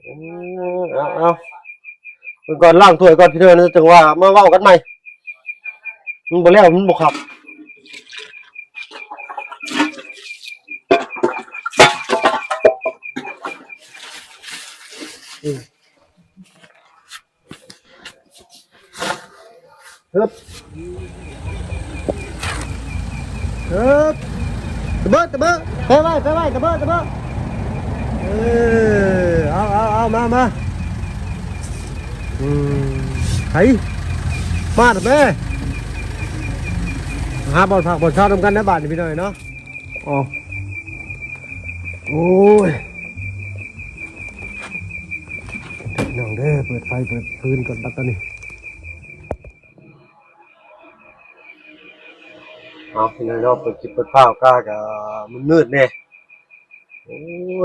ເອີ ເອົາ ເອົາ ເບິ່ງກ່ອນ ລ້າງຖ້ວຍກ່ອນພີ່ນ້ອງ ຈັ່ງວ່າມາເວົ້າກັນໃໝ່. ມັນບໍ່ແລ້ວ ມັນບໍ່ຄັກ. ເອີບ ເອີບ ຕະເບີ ຕະເບີ ໄປໄວ້ ໄປໄວ້ ຕະເບີ ຕະເບີ ເອີ ເອົາ ເອົາ ເອົາ ມາ ມາ ອືມ ໄປ ມາເຖາະແມ່ ຫາບ່ອນພັກບ່ອນເຊົານຳກັນນະບາດນີ້ພີ່ນ້ອງເນາະ. ອໍ ໂອ້ຍ ພີ່ນ້ອງເດີ ເປີດໄຟເປີດຟືນກ່ອນບັດຕອນນີ້. ເອົາ ພີ່ນ້ອງເນາະ ເປີດຄລິບເປີດພາບກະ ກະມືດໆແດ່. ໂອ້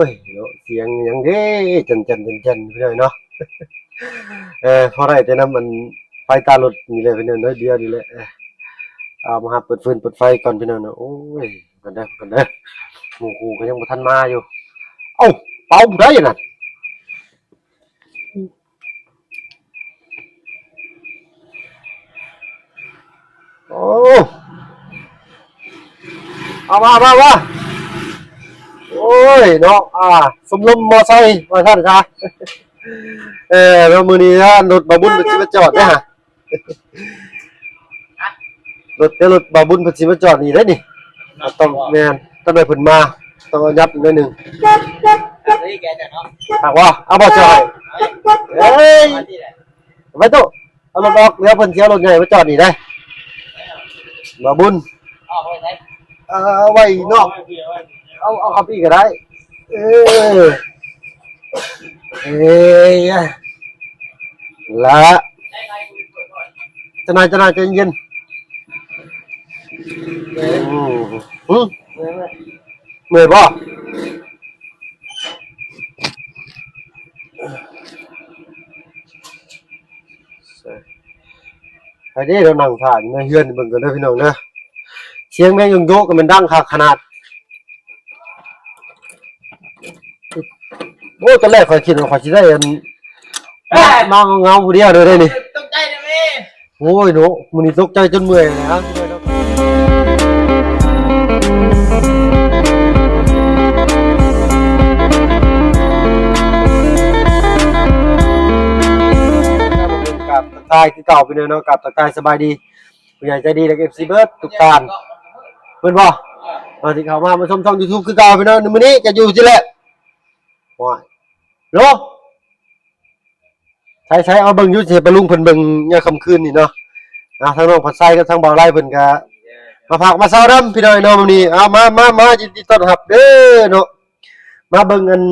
ຍເນາະ ສຽງຫຍັງເດ້ ຈັນໆ ຈັນໆ ພີ່ນ້ອງເນາະ. ເອີ ພໍໄດ້ແຕ່ນຳອັນໄຟຕາລົດນີ້ແຫຼະພີ່ນ້ອງ ໜ້ອຍດຽວນີ້ແຫຼະ. ເອົາ ມາຫາເປີດຟືນເປີດໄຟກ່ອນພີ່ນ້ອງເນາະ. ໂອ້ຍ ກັນເດີ ກັນເດີ ໝູ່ຄູ່ກໍຍັງບໍ່ທັນມາຢູ່. ເອົ້າ ເປົາຜູ້ໃດນັ້ນ? ໂອ້ ເອົາມາ ເອົາມາ ເອົາມາ. ໂອ້ຍເນາະ ອ່າ ຊົມລົມມໍໄຊວ່າຊັ້ນຊະ. ເອີ ແລ້ວມື້ນີ້ລະ ລົດບ່າວບຸນເພິ່ນຊິມາຈອດເດ້ຫະ. ຮະ? ລົດ ແຕ່ລົດບ່າວບຸນເພິ່ນຊິມາຈອດນີ້ເດ້ນີ້. ຕ້ອງ ແມ່ນ ຕ້ອງໃຫ້ເພິ່ນມາ ຕ້ອງເອົາຍັບອີກໜ້ອຍໜຶ່ງ. ເອົາບໍ່ຈອດ? ເອີຍ ໄວ້ຕູ້ ເອົາລົດອອກ ດຽວເພິ່ນຊິເອົາລົດໃຫຍ່ມາຈອດນີ້ໄດ໋ ບ່າວບຸນ. ເອົາໄວ້ໃສ? ເອົາໄວ້ນອກ ເອົາ ເອົາເຂົ້າໄປອີກກໍໄດ້. ເອີ ເອີຍ ລະ ເຈົ້ານາຍ ເຈົ້ານາຍ ໃຈເຢັນ. ໂອ້ ຫຶ ເມື່ອຍບໍ່? ໄປເດ້ ເຮົານັ່ງຖ້າຢູ່ໃນເຮືອນເບິ່ງກ່ອນເດີພີ່ນ້ອງເດີ. ສຽງແມງຍົງໂຢະກໍແມ່ນດັງຄັກຂະໜາດ. ໂອ້ ຕອນແລກຂ້ອຍຄິດວ່າຂ້ອຍຊິໄດ້ອັນ ມາເງົາໆຜູ້ດຽວເດີ ນີ້ ຕົກໃຈເດ້ແມ່. ໂອ້ຍເນາະ ມື້ນີ້ຕົກໃຈຈົນເມື່ອຍນະ. ກາບທັກທາຍຄືເກົ່າພີ່ນ້ອງເນາະ ກາບທັກທາຍສະບາຍດີ ຜູ້ໃຫຍ່ໃຈດີ ແລະ ເອັຟຊີ ເບິດທຸກທ່ານ ແມ່ນບໍ່? ເອີ ທີ່ເຂົ້າມາ ມາຊົມຊ່ອງຢູທູບຄືເກົ່າພີ່ນ້ອງ ມື້ນີ້ກໍຢູ່ທີ່ແຫຼະ. ໂອ້ຍ ໂລ ໃສໆ ເອົາເບິ່ງຢູ່ ຊິໃຫ້ປ້າລຸງເພິ່ນເບິ່ງຍາມຄ່ຳຄືນນີ້ເນາະ. ອ່າ ທາງນ້ອງພັດໄຊກັບທາງບ່າວໄລເພິ່ນກະມາພັກມາເຊົານຳພີ່ນ້ອງເນາະ ມື້ນີ້. ເອົາ ມາ ມາ ມາ ຍິນດີຕ້ອນຮັບເດີເນາະ. ມາເບິ່ງອັນ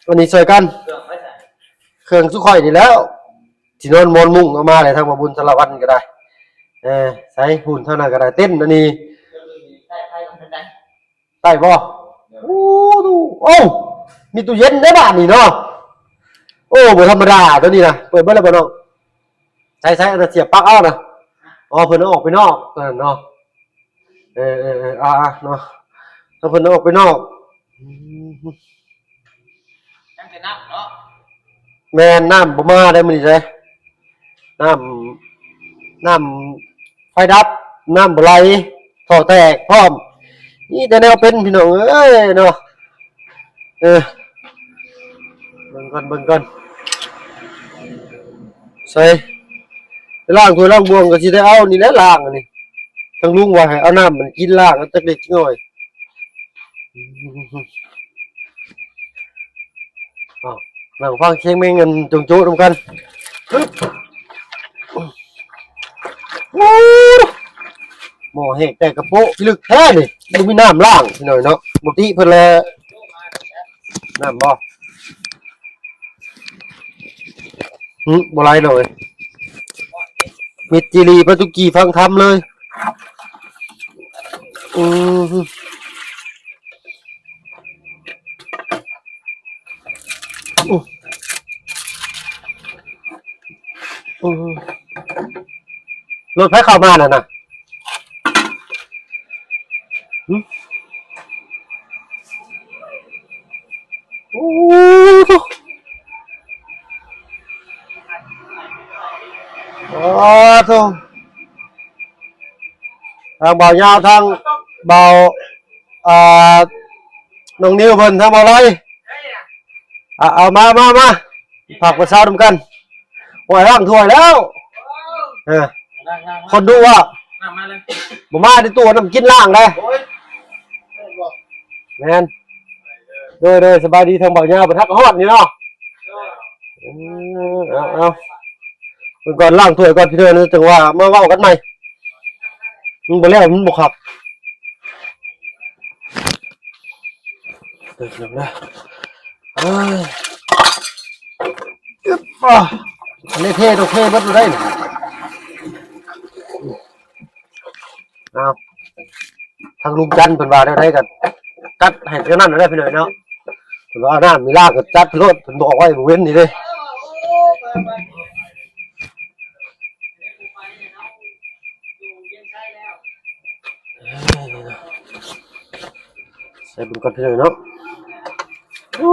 ອັນນີ້ຊ່ວຍກັນ ເຄື່ອງໄປໃສ? ເຄື່ອງຊຸມຂ້ອຍນີ້ແຫຼ້ວ ທີ່ນອນໝອນມຸ້ງເອົາມາແຫຼະ ທາງບ່າວບຸນສາລະວັນກໍໄດ້. ເອີ ໃສ່ຫຸ່ນເທົ່ານັ້ນກໍໄດ້ ເຕັນອັນນີ້ ໃຕ້ໄຟມັນເປັນໃດ? ໄດ້ບໍ່? ໂອ້ ໂອ້ ມີຕູ້ເຢັນໃນບ້ານນີ້ເນາະ. ໂອ້ ບໍ່ທຳມະດາຕົວນີ້ນະ. ເປີດເບິ່ງແລ້ວບໍ່ນ້ອງ? ໃສ່ໆ ອັນນັ້ນສຽບປັກເອົານະ. ອໍ ເພິ່ນເອົາອອກໄປນອກຕົວນັ້ນເນາະ. ເອີໆໆ ອ່າໆ ເນາະ ຖ້າເພິ່ນເອົາອອກໄປນອກ. ອືມ ຍັງແຕ່ນ້ຳເນາະ. ແມ່ນ ນ້ຳບໍ່ມາໄດ໋ມື້ນີ້ເດ້. ນ້ຳ ນ້ຳໄຟດັບ ນ້ຳບໍ່ໄຫຼ ທໍ່ແຕກພ້ອມ ມີແຕ່ແນວເປັນພີ່ນ້ອງເອີຍເນາະ. ເອີ ເບິ່ງກ່ອນ ເບິ່ງກ່ອນ ໃສ່ ໄປລ້າງຖ້ວຍລ້າງບ່ວງກໍຊິໄດ້ເອົານີ້ແຫຼະລ້າງອັນນີ້. ທາງລຸງວ່າໃຫ້ເອົານ້ຳມັນກິນລ້າງຈັກເລັກຈັກນ້ອຍ. ອ້າວ ນັ່ງຟັງສຽງແມງອັນຈົງໂຈະນຳກັນ. ໂອ້ ໝໍ້ແຫກແຕກກະໂປະ ພິລຶກແທ້ນີ້ ບໍ່ມີນ້ຳລ້າງພີ່ນ້ອງເນາະ. ປົກກະຕິເພິ່ນແລະ ນ້ຳບໍ່? ຫຶ ບໍ່ໄຫຼເລີຍ ມິດຈີຣີປາຕຸກີຟັງທຳເລີຍ. ອືມ ອືມ ລົດໃຜເຂົ້າມານັ້ນນະ? ຫຶ ໂອ້ ປາໂທ້ ທາງບ່າວຍາວ ທາງບ່າວ ອ່າ ນ້ອງນິວເພິ່ນ ທາງບ່າວໄລ ອ່າ ເອົາມາ ມາ ມາ ພັກປະຊານຳກັນ. ໂອ້ຍ ລ້າງຖ້ວຍແລ້ວ ເອີ ຄົນດຸວ່າ ນ້ຳມາເລີຍ ບໍ່ມາໄດ້ ຕູ້ນ້ຳກິນລ້າງໄດ້ ໂອ້ຍ ແມ່ນບໍ່ ແມ່ນ ໂດຍ ໂດຍ ສະບາຍດີ ທາງບ່າວຍາວ ເພິ່ນຮັກຮອດນີ້ເນາະ ເອີ ເອົາ ເອົາ ເບິ່ງກ່ອນ ລ້າງຖ້ວຍກ່ອນ ພີ່ນ້ອງ ຈັ່ງວ່າມາເວົ້າກັນໃໝ່ ມັນບໍ່ແລ້ວ ມັນບໍ່ຄັກ. ເອີ ເອີຍ ອຶບ ອ່າ ອັນນີ້ເທ ຕ້ອງເທເບິດບໍ່ໄດ້ນີ້ ເອົາ ທາງລຸງຈັນເພິ່ນວ່າແນວໃດກໍຈັດໃຫ້ເທົ່ານັ້ນແຫຼະ ພີ່ນ້ອງເນາະ ເພິ່ນວ່ານ້ຳມີລາກກໍຈັດໂລດ ເພິ່ນບອກໄວ້ມື້ເວັນນີ້ເດ້. ໃສ່ເບິ່ງກ່ອນ ພີ່ນ້ອງເນາະ ໂອ້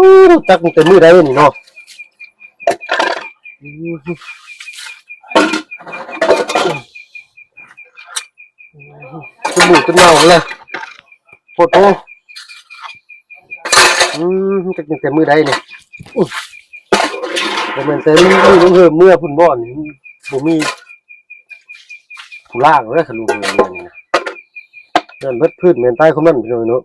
ຈັກຕັ້ງແຕ່ມື້ໃດນີ້ເນາະ ຈົນບູດຈົນເນົ່າແລ້ວ ໂພດໂພ ອືມ ຈັກຕັ້ງແຕ່ມື້ໃດນີ້ ອືມ ບໍ່ແມ່ນແຕ່ມື້ລົງເຮືອເມືອພຸ້ນບໍ່ນີ້ ບໍ່ມີຜູ້ລ້າງເລີຍ ຄັນລົງເຮືອເມືອນີ້ນະ ແມ່ນເບິດພື້ນແມ່ນໃຕ້ຄົນນັ້ນ ພີ່ນ້ອງເນາະ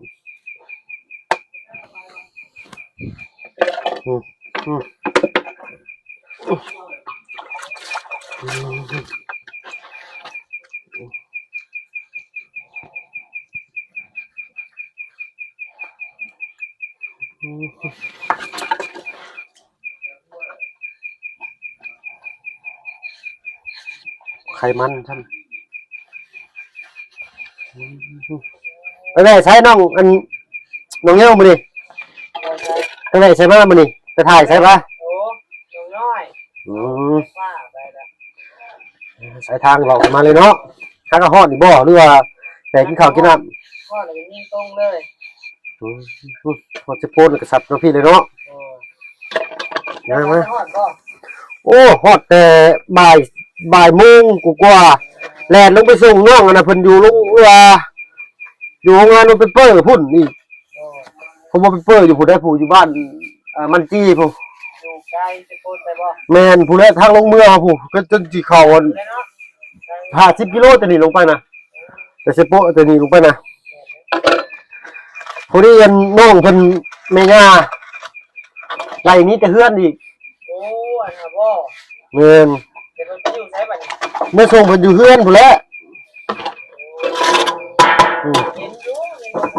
ອືມ ອືມ ອືມ. ໄຂມັນຊັ້ນ ໄປແວ່ໃສນ້ອງ ອັນ ນ້ອງເຫຍວມື້ນີ້ ໄປແວ່ໃສມາມື້ນີ້ ໄປຖ່າຍໃສມາ ໂອ້ ນ້ອງນ້ອຍ ອືມ ໄປແລ້ວ ສາຍທາງເລາະມາເລີຍເນາະ ຫາກະຮອດນີ້ບໍ່ ຫຼືວ່າແປກິນເຂົ້າກິນນ້ຳ ຮອດແລ້ວກໍຍິງຕົງເລີຍ ອືມ ຮອດເຊໂປນກໍສັບມາພີ້ເລີຍເນາະ ເອີ ມາ ມາ ຮອດບໍ່ ໂອ້ ຮອດແຕ່ບ່າຍ ບ່າຍໂມງກວ່າໆ ແລ່ນລົງໄປສົ່ງນ້ອງ ອັນນັ້ນເພິ່ນຢູ່ໂລງ ຢູ່ໂຮງງານເປັບເປີພຸ້ນອີກ ເອີ ເພິ່ນບໍ່ເປັບເປີຢູ່ພຸ້ນໃດ໋ ຜູ້ຢູ່ບ້ານ ເອີ ມັນຈີພຸ້ນ ຢູ່ໄກເຊໂປນໄປບໍ່ ແມ່ນພຸ້ນແຫຼະ ທາງລົງເມືອພຸ້ນ ກໍຈົນຊິເຂົ້າອັນ ເລີຍເນາະ ຫ້າສິບກິໂລແຕ່ນີ້ລົງໄປນະ ແຕ່ເຊໂປນແຕ່ນີ້ລົງໄປນະ ພໍດີອັນນ້ອງເພິ່ນແມ່ຍ່າໄລ່ໜີແຕ່ເຮືອນອີກ ໂອ້ ອັນນັ້ນບໍ່ ແມ່ນ ແຕ່ເພິ່ນໄປຢູ່ໃສບັດນີ້ ເມືອສົ່ງເພິ່ນຢູ່ເຮືອນພຸ້ນແຫຼະ ອືມ ເຫັນຢູ່ ເຫັນຢູ່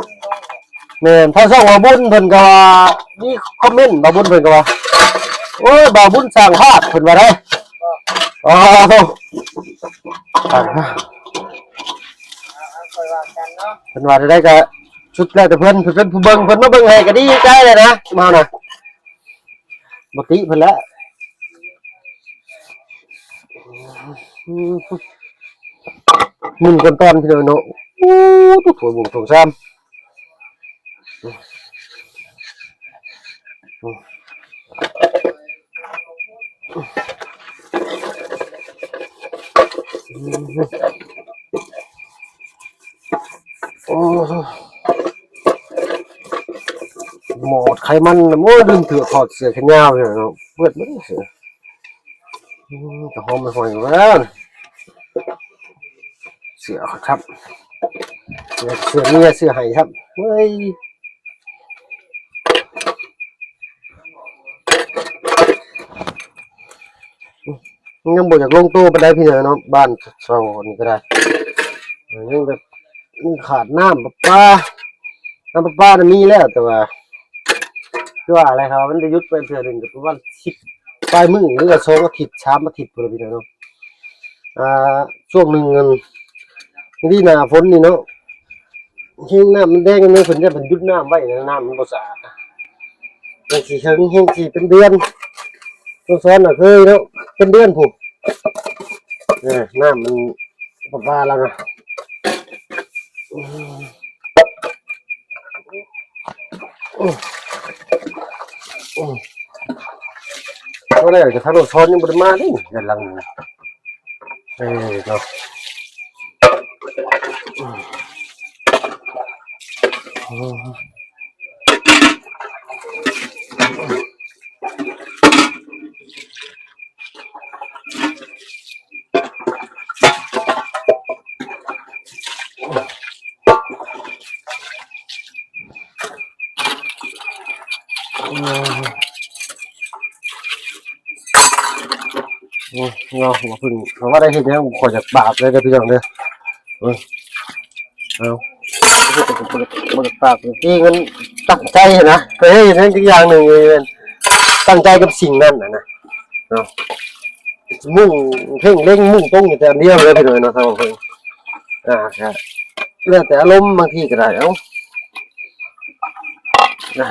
ແມ່ນ ທາງຊ່ອງບ່າວບຸນເພິ່ນກໍວ່າ ມີຄອມເມັນ ບ່າວບຸນເພິ່ນກໍວ່າ ໂອ້ຍ ບ່າວບຸນສ້າງພາບ ເພິ່ນວ່າໄດ໋ ອໍ ສ້າງພາບ ເອົາ ເອົາ ຄ່ອຍວ່າກັນເນາະ ເພິ່ນວ່າໃດໆກໍສຸດແລ້ວແຕ່ເພິ່ນ ເພິ່ນເປັນຜູ້ເບິ່ງ ເພິ່ນມາເບິ່ງໃຫ້ກໍດີໃຈແລ້ວນະ ເຮົານະ ບໍ່ຕິເພິ່ນແຫຼະ ໝຸ່ນກ່ອນຕອນ ພີ່ນ້ອງເນາະ ໂອ້ ໂຖວບຸ້ງໂຖງຊາມ ໂອ້ ໝົດໄຂມັນ ໂອ້ຍ ລືມຖອດເສື້ອແຂນຍາວເນາະ ເປີດເບິ່ງເສື້ອ ອືມ ກະຫອມຫອຍແລ້ວ ເສື້ອຄັກ ເສື້ອເມຍ ເສື້ອໃຫ້ຄັກ ເວີຍ. ຍັງບໍ່ຢາກລົງໂຕປານໃດພີ່ນ້ອງເນາະ ບ້ານເຊົ່ານີ້ກໍໄດ້ ຍັງແບບ ມັນຂາດນ້ຳປະປາ ນ້ຳປະປານະມີແລ້ວ ແຕ່ວ່າ ຄືວ່າແຫຼະ ຖ້າມັນໄດ້ຢຸດໄປເທື່ອໜຶ່ງກໍປະມານສິບປາຍມື້ ຫຼືວ່າສອງອາທິດ ສາມອາທິດພຸ້ນແຫຼະພີ່ນ້ອງເນາະ. ອ່າ ຊ່ວງໜຶ່ງອັນ ນີ້ໜ້າຝົນນີ້ເນາະ ແຮງນ້ຳມັນແດງແນວ ເພິ່ນຢ້ານເພິ່ນຢຸດນ້ຳໄວ້ນະ ນ້ຳມັນບໍ່ສະອາດນະ ແຮງຊິເຖິງ ແຮງຊິເປັນເດືອນ ຕ້ອງສອນນະ ເຄີຍເນາະ ເປັນເດືອນພຸ້ນ ເອີ ນ້ຳມັນປະປາລະນະ ອືມ ອືມ ອືມ ບໍ່ໄດ້ ກະທາງນ້ອງສອນຍັງບໍ່ໄດ້ມາເດ້ ເຮືອນຫຼັງນີ້ນະ. ເອີເນາະ ໂອ້ຍ ເນາະ ບໍ່ເພິ່ງ ເພາະວ່າໄດ້ເຮັດຫຍັງ ຂ້ອຍຢາກບາບເລີຍເດີພີ່ນ້ອງເດີ. ເອີ ເອົາ ບໍ່ຢາກບາບ ທີ່ມັນຕັ້ງໃຈນະ ໄປເຮັດຫຍັງຈັກຢ່າງໜຶ່ງ ຕັ້ງໃຈກັບສິ່ງນັ້ນນະ ເນາະ ມຸ່ງເພັ່ງເລັງມຸ່ງຕົງຢູ່ແຕ່ອັນດຽວເລີຍພີ່ນ້ອງເນາະ ທາງເພິ່ນ ອ່າ ກໍແລ້ວແຕ່ອາລົມບາງທີກໍໄດ້ ເອົ້າ ອ່າ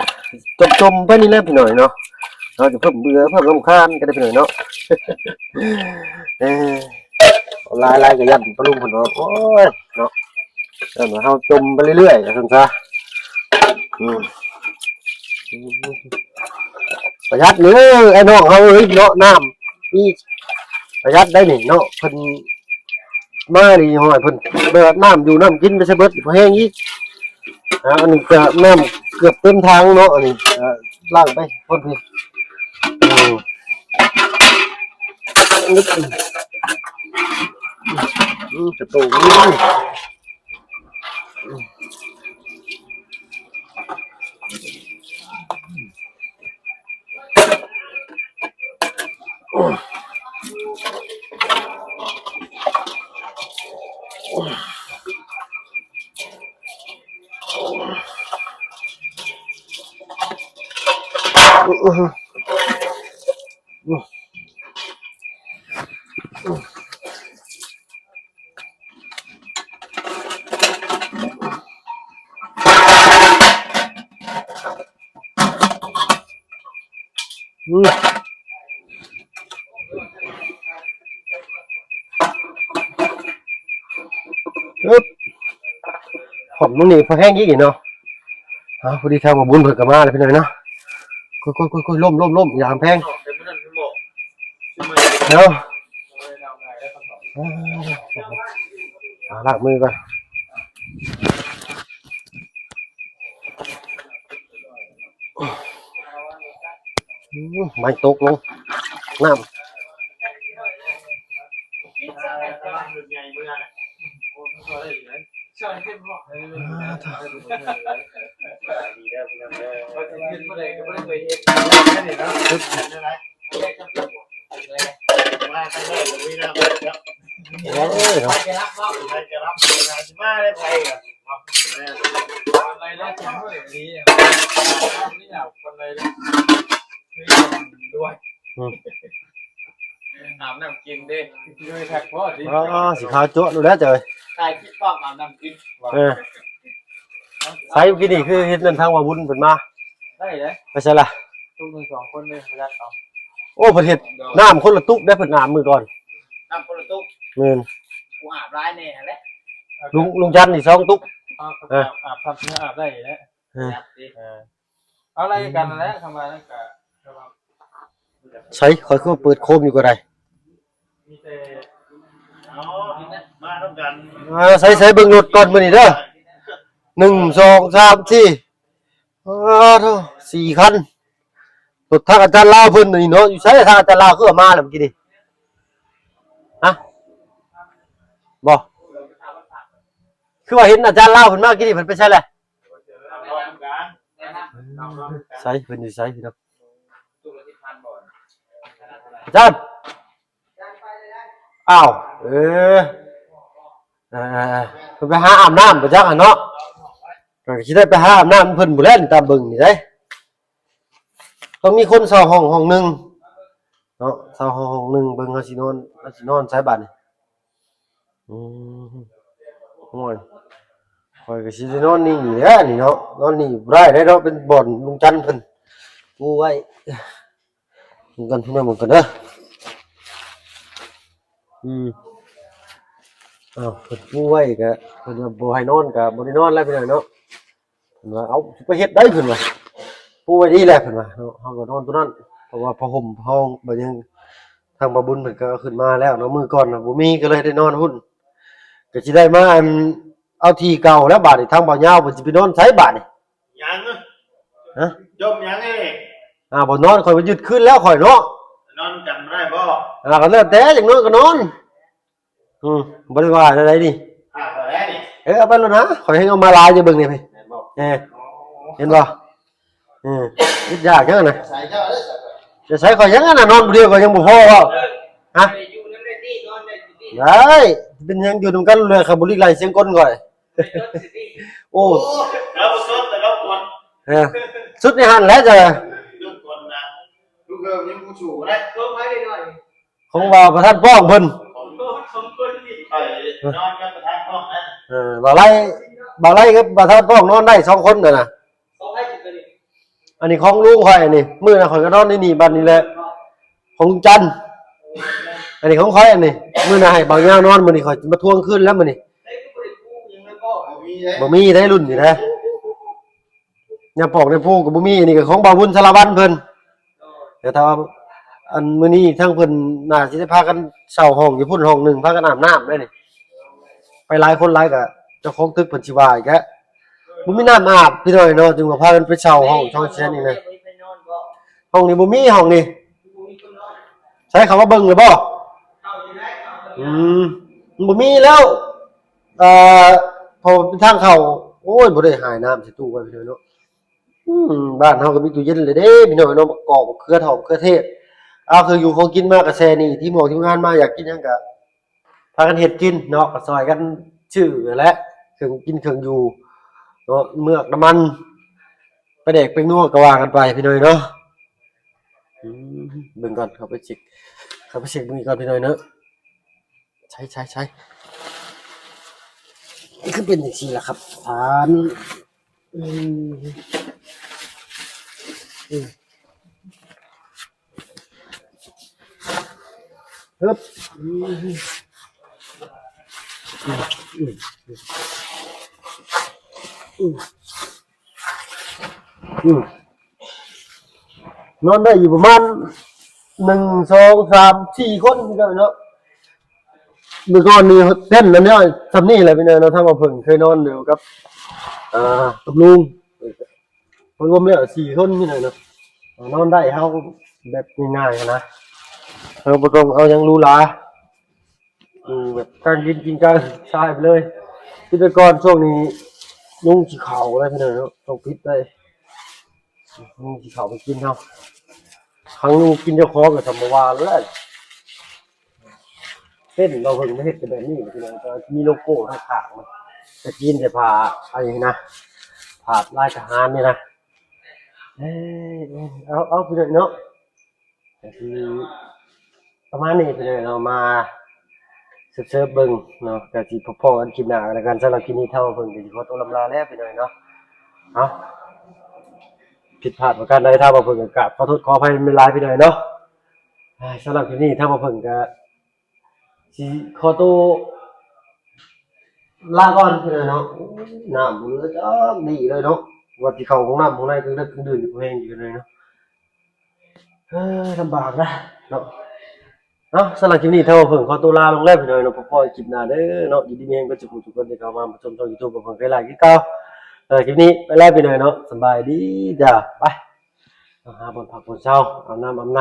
ຈົ່ມໆໄປນີ້ແຫຼະພີ່ນ້ອງເນາະ ເຮົາຈະເພີ່ມເບື່ອເພີ່ມລຳຄານກໍໄດ້ພີ່ນ້ອງເນາະ ເອີ ຫຼາຍໆກໍຢ້ານປະລຸງເພິ່ນວ່າ ໂອ້ຍ ເນາະ ເອີ້ນວ່າເຮົາຈົ່ມໄປເລື້ອຍໆ ວ່າຊັ້ນຊະ ອືມ ປະຢັດເດີ ໄອ້ນ້ອງເຮົາເອີຍເນາະ ນ້ຳນີ້ປະຢັດໄດ໋ນີ້ເນາະ ເພິ່ນມານີ້ ຫ້ອຍ ເພິ່ນແບບນ້ຳຢູ່ນ້ຳກິນໄປໃສ່ເບິດ ບໍ່ແຮງອີກ ອ່າ ອັນນີ້ກໍນ້ຳເກືອບເຕັມຖັງເນາະ ອັນນີ້ ອ່າ ລ້າງໄປຄົນພີ້ ອືມ ອືມ ກະໂຕນີ້. ອືມ ອຶບ ຫອມຕົງນີ້ພໍແຮງອີກເນາະ. ອ້າວ ພໍດີທາງບ່າວບຸນເພິ່ນກໍມາແລ້ວພີ່ນ້ອງເນາະ. ໂອ້ຍໆໆໆ ລົ້ມໆໆ ຢ່າແພງ ເນາະ ອ່າ ລ້າງມືກ່ອນ. ອືມ ໄມ້ຕົກລົງນ້ຳ. ອ່າ ໂອ້ຍເນາະ ອືມ ອາບນ້ຳກິນເດ້ ຢູ່ໃນແພັກພໍດີ. ອໍ ສີຂາວຈັ້ວະໂລດແຫຼະເຈົ້າເອີຍ ຖ່າຍຄລິບພ້ອມອາບນ້ຳກິນ. ເອີ ໃສມື້ກີ້ນີ້ຄືເຫັນນັ້ນ ທາງວ່າບຸນເພິ່ນມາ ໄດ້ເດ້ ໄປໃສລະ? ຕຸກໜຶ່ງສອງຄົນເດ້ ປະຢັດເອົາ. ໂອ້ ເພິ່ນເຮັດນ້ຳຄົນລະຕຸກເດ້ ເພິ່ນອາບມື້ກ່ອນ ນ້ຳຄົນລະຕຸກ. ແມ່ນ ກູອາບຫຼາຍແນ່ຫັ້ນແຫຼະ ລຸງ ລຸງຈັນນີ້ສອງຕຸກ. ເອີ ອາບ ອາບ ອາບ ອາບໄດ້ແຫຼະ. ເອີ ເອົາໄລ່ກັນນັ້ນແຫຼະ ຄຳວ່ານັ້ນກະ ໃສ ຂ້ອຍຄືເປີດໂຄມຢູ່ກໍໄດ້. ມີແຕ່ ເອົາ ມານຳກັນ. ອ່າ ໃສ ໃສ ເບິ່ງລົດກ່ອນມື້ນີ້ເດີ ໜຶ່ງ ສອງ ສາມ ສີ່ ອ້າໂທ້ ສີ່ຄັນ. ລົດທາງອາຈານລາວເພິ່ນນີ້ເນາະ ຢູ່ໃສ ທາງອາຈານລາວຄືເອົາມາແລ້ວມື້ກີ້ນີ້ ຮະ ບໍ່ ຄືວ່າເຫັນອາຈານລາວເພິ່ນມາກີ້ນີ້ ເພິ່ນໄປໃສແຫຼະ? ໃສ ເພິ່ນຢູ່ໃສພີ່ນ້ອງ? ອາຈານ ອ້າວ ເອີ ເອີ ເອີ ເພິ່ນໄປຫາອາບນ້ຳບໍ່ຈັກຫັ້ນເນາະ. ກໍຊິໄດ້ໄປຫາອາບນ້ຳເພິ່ນພຸ້ນແຫຼະ ຕາມເບິ່ງນີ້ເດ້. ຕ້ອງມີຄົນເຊົ່າຫ້ອງຫ້ອງໜຶ່ງເນາະ ເຊົ່າຫ້ອງຫ້ອງໜຶ່ງ. ເບິ່ງເຮົາຊິນອນ ເຮົາຊິນອນໃສບາດນີ້? ອືມ ໂອ້ຍ ຂ້ອຍກໍຊິໄດ້ນອນນີ້ແຫຼະນີ້ເນາະ ນອນນີ້ບໍ່ໄດ້ເດ້ເນາະ ເປັນບ່ອນລຸງຈັນເພິ່ນປູໄວ້. ເບິ່ງກ່ອນ ພີ່ນ້ອງເບິ່ງກ່ອນເດີ. ອືມ ອ້າວ ເພິ່ນປູໄວ້ກໍ ເພິ່ນວ່າບໍ່ໃຫ້ນອນກໍບໍ່ໄດ້ນອນແລ້ວພີ່ນ້ອງເນາະ. ເພິ່ນວ່າ ເອົ້າ ຊິໄປເຮັດໃດ ເພິ່ນວ່າ ປູໄວ້ດີແຫຼະ ເພິ່ນວ່າເນາະ. ເຮົາກໍນອນຕົວນັ້ນ ເພາະວ່າຜ້າຫົ່ມເຮົາບໍ່ຍັງ ທາງບ່າວບຸນເພິ່ນກໍເອົາຂຶ້ນມາແລ້ວເນາະ ມື້ກ່ອນນະບໍ່ມີ ກໍເລີຍໄດ້ນອນພຸ້ນ ກໍຊິໄດ້ມາ ອັນ ເອົາທີ່ເກົ່າແລ້ວບາດນີ້ ທາງບ່າວຍາວເພິ່ນຊິໄປນອນໃສບາດນີ້? ຍັງ ຮະ? ຈົມຍັງນີ້? ອ່າ ບໍ່ນອນ ຂ້ອຍໄປຍຶດຄືນແລ້ວຂ້ອຍເນາະ ນອນກັນບໍ່ໄດ້ບໍ່? ອ່າ ກໍແລ້ວແຕ່ ຢາກນອນກໍນອນ. ອືມ ບໍ່ໄດ້ວ່າແນວໃດນີ້ ເອີ ເອົາໄປໂລດນະ ຂ້ອຍແຮ່ງເອົາມາຫຼາຍຢູ່ ເບິ່ງນີ້ ເຫັນບໍ່? ເອີ ເຫັນບໍ່? ເອີ ເຮັດຢາກຫຍັງນະ ຈະໃສ່ຂ້ອຍຫຍັງນະ ນອນຜູ້ດຽວກໍຍັງບໍ່ພໍບໍ່? ຮະ? ໄດ້ ເປັນຫຍັງຢູ່ນຳກັນເລີຍ ຂ້ອຍບໍ່ຫຼີກໄລ່ສຽງກົ້ນຂ້ອຍ. ໂອ້ ເອີ ສຸດໃນຫັ້ນແຫຼະເຈົ້າ ຂອງວ່າປະທານປ້ອງເພິ່ນ ເອີ ບ່າວໄລ ບ່າວໄລກັບປະທານປ້ອງນອນໄດ້ສອງຄົນນະ ອັນນີ້ຂອງລຸງຂ້ອຍ ອັນນີ້ ມື້ນະຂ້ອຍກໍນອນໃນນີ້ ບັດນີ້ແຫຼະ ຂອງລຸງຈັນ ອັນນີ້ຂອງຂ້ອຍ ອັນນີ້ ມື້ນະໃຫ້ບ່າວຍາວນອນ ມື້ນີ້ຂ້ອຍມາທວງຄືນແລ້ວມື້ນີ້ ບໍ່ມີເດ້ລຸ້ນນີ້ນະ. ຍາປອກໃນພູກໍບໍ່ມີ ອັນນີ້ກໍຂອງບ່າວບຸນສາລະວັນເພິ່ນ ແຕ່ຖ້າວ່າ ອັນ ມື້ນີ້ທາງເພິ່ນໜ້າຊິໄດ້ພາກັນເຊົ່າຫ້ອງຢູ່ພຸ້ນຫ້ອງໜຶ່ງ ພາກັນອາບນ້ຳໄດ້ນີ້ ໄປຫຼາຍຄົນຫຼາຍກໍເຈົ້າຂອງຕຶກເພິ່ນຊິວ່າອີກແຫຼະ ບໍ່ມີນ້ຳອາບພີ່ນ້ອງເນາະ ຈຶ່ງວ່າພາກັນໄປເຊົ່າຫ້ອງສອງແສນນີ້ນະ ຫ້ອງນີ້ບໍ່ມີ ຫ້ອງນີ້ ໃສເຂົ້າມາເບິ່ງແລ້ວບໍ່? ອືມ ມັນບໍ່ມີແລ້ວ ເອີ ເພາະວ່າເປັນທາງເຂົ້າ ໂອ້ຍ ບໍ່ໄດ້ຫາຍນ້ຳໃສ່ຕູ້ໄວ້ພີ່ນ້ອງເນາະ ອືມ ບ້ານເຮົາກໍມີຕູ້ເຢັນແລ້ວເດ້ພີ່ນ້ອງເນາະ ໝາກກອກ ໝາກເຂືອ ເຖົ້າ ໝາກເຂືອເທດ ເອົາເຄື່ອງຢູ່ຂອງກິນມາກະແຊ່ນີ້ ທີມງອກທີມງານມາ ຢາກກິນຫຍັງກະພາກັນເຮັດກິນເນາະ ກໍຊ່ອຍກັນຊື້ຫັ້ນແຫຼະ ເຄື່ອງກິນເຄື່ອງຢູ່ເນາະ ເມືອກ ນ້ຳມັນ ປາແດກ ແປ້ງນົວ ກໍວ່າກັນໄປພີ່ນ້ອງເນາະ. ອືມ ເບິ່ງກ່ອນ ເຂົ້າໄປເຊັກ ເຂົ້າໄປເຊັກເບິ່ງອີກກ່ອນພີ່ນ້ອງເນາະ ໃຊ້ ໃຊ້ ໃຊ້ ຄືເປັນຈັ່ງຊີ້ລະຄັບທ່ານ ອືມ ອືມ ຮຶບ ອືມ ອືມ ອືມ ອືມ ນອນໄດ້ຢູ່ປະມານ ໜຶ່ງ ສອງ ສາມ ສີ່ຄົນເນາະ ເມື່ອກ່ອນນີ້ເຕັນອັນນີ້ສ່ຳນີ້ແຫຼະພີ່ນ້ອງເນາະ ທາງບ່າວເຜິ້ງເຄີຍນອນຢູ່ກັບ ອ່າ ກັບລຸງ ລວມແລ້ວສີ່ຄົນພີ່ນ້ອງເນາະ ນອນໄດ້ ເຮົາແບບງ່າຍໆຫັ້ນນະ ເຮົາບໍ່ຕ້ອງເອົາຫຍັງຫຼູຫຼາ ຢູ່ແບບກາງດິນກິນກາງຊາຍໄປເລີຍ ຄືແຕ່ກ່ອນ ຊ່ວງນີ້ຍຸງຊິເຂົ້າແລ້ວພີ່ນ້ອງເນາະ ຕ້ອງປິດໄວ້ ຍຸງຊິເຂົ້າໄປກິນເຮົາ ຄັນຍຸງກິນເຈົ້າຂອງກໍສຳບໍ່ວ່າແລ້ວ ເຕັ້ນເຮົາເພິ່ງມາເຮັດແຕ່ແບບນີ້ແຫຼະພີ່ນ້ອງ ແຕ່ວ່າມີໂລໂກ້ທາງຂ້າງມັນ ແຕ່ຈີນແຕ່ຜ້າອັນນີ້ນະ ຜ້າລາຍທະຫານນີ້ນະ ເອີ ເອົາ ເອົາ ພີ່ນ້ອງເນາະ ກໍຄືປະມານນີ້ພີ່ນ້ອງເນາະ ມາເສີບໆເບິ່ງເນາະ ກໍຊິພໍ້ກັນຄລິບໜ້າກັນແລ້ວກັນ ສຳລັບຄລິບນີ້ທາງເພິ່ງກໍຊິຂໍຕົວລຳລາແລ້ວພີ່ນ້ອງເນາະ ເອົາ ຜິດພາດປະການໃດ ທາງເພິ່ງກໍກາບຂໍໂທດຂໍອະໄພຫຼາຍໆພີ່ນ້ອງເນາະ ສຳລັບຄລິບນີ້ທາງເພິ່ງກໍຊິຂໍໂຕ ລາກ່ອນເນາະ ໂອ້ຍ ນ້ຳບໍ່ເຫຼືອຈັກດີ້ເລີຍເນາະ ວ່າຊິເຂົ້າຫ້ອງນ້ຳຫ້ອງໃນກາງດຶກກາງດື່ນນີ້ ແຮງຢູ່ເລີຍເນາະ ເອີ ລຳບາກນະເນາະ ເອົາ ສຳລັບຄລິບນີ້ທາງເພິ່ງຂໍຕົວລາລົງແລ້ວພີ່ນ້ອງເນາະ ພໍ້ກັນຄລິບໜ້າເດີເນາະ ຢູ່ດີມີແຮງເບິດສູ່ຜູ້ທຸກຄົນທີ່ເຂົ້າມາຊົມຊ່ອງຢູທູບຂອງເພິ່ງເຄີຍຫຼາຍຄືເກົ່າ ສຳລັບຄລິບນີ້ໄປແລ້ວພີ່ນ້ອງເນາະ ສະບາຍດີຈ້າ ໄປ ເຮົາຫາບ່ອນພັກບ່ອນເຊົາ ອາບນ້ຳອາບໃນ